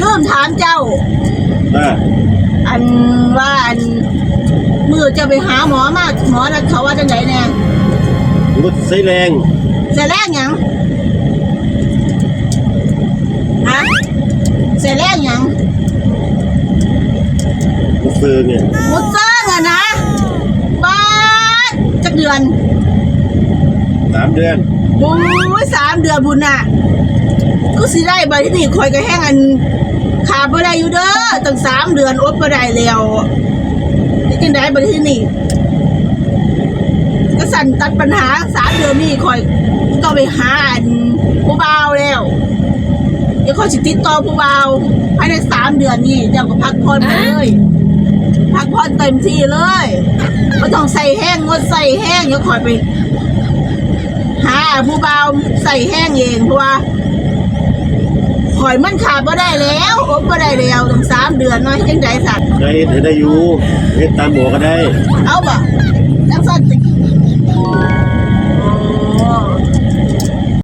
ລືມຖາມເຈົ້າ ອ່າ ອັນວ່າ ອັນ ມື້ເຈົ້າໄປຫາໝໍມາ ໝໍນັດເຂົາວ່າຈັ່ງໃດແດ່? ງົດໃຊ້ແຮງ. ໃຊ້ແຮງຫຍັງ? ຮະ? ໃຊ້ແຮງຫຍັງ? ງົດເຊີງນີ້. ງົດເຊີງຫັ້ນນະ? ປາດ ຈັກເດືອນ? ສາມເດືອນ. ໂອ້ຍ ສາມເດືອນພຸ້ນນະ ຄືຊິໄດ້. ບັດທີນີ້ຂ້ອຍກໍແຮ່ງ ອັນ ຂາດບໍ່ໄດ້ຢູ່ເດີ ຕັ້ງສາມເດືອນ ອົດບໍ່ໄດ້ແລ້ວ. ເຮັດຈັ່ງໃດບັດທີນີ້? ກະຊັ້ນຕັດປັນຫາ ສາມເດືອນນີ້ຂ້ອຍຕ້ອງໄປຫາ ອັນ ຜູ້ບ່າວແລ້ວ. ດຽວຂ້ອຍຊິຕິດຕໍ່ຜູ້ບ່າວ ພາຍໃນສາມເດືອນນີ້ ເຈົ້າກໍພັກຜ່ອນໄປເລີຍ ພັກຜ່ອນເຕັມທີ່ເລີຍ ບໍ່ຕ້ອງໃຊ້ແຮງ ງົດໃຊ້ແຮງ. ດຽວຂ້ອຍໄປຫາຜູ້ບ່າວໃຊ້ແຮງເອງ ເພາະວ່າຂ້ອຍມັນຂາດບໍ່ໄດ້ແລ້ວ ອົດບໍ່ໄດ້ແລ້ວ ຕັ້ງສາມເດືອນເນາະ. ເຮັດຈັ່ງໃດຊະ? ໄດ້ເຮັດໃຫ້ໄດ້ຢູ່ ເຮັດຕາມໝໍກໍໄດ້. ເອົາບໍ?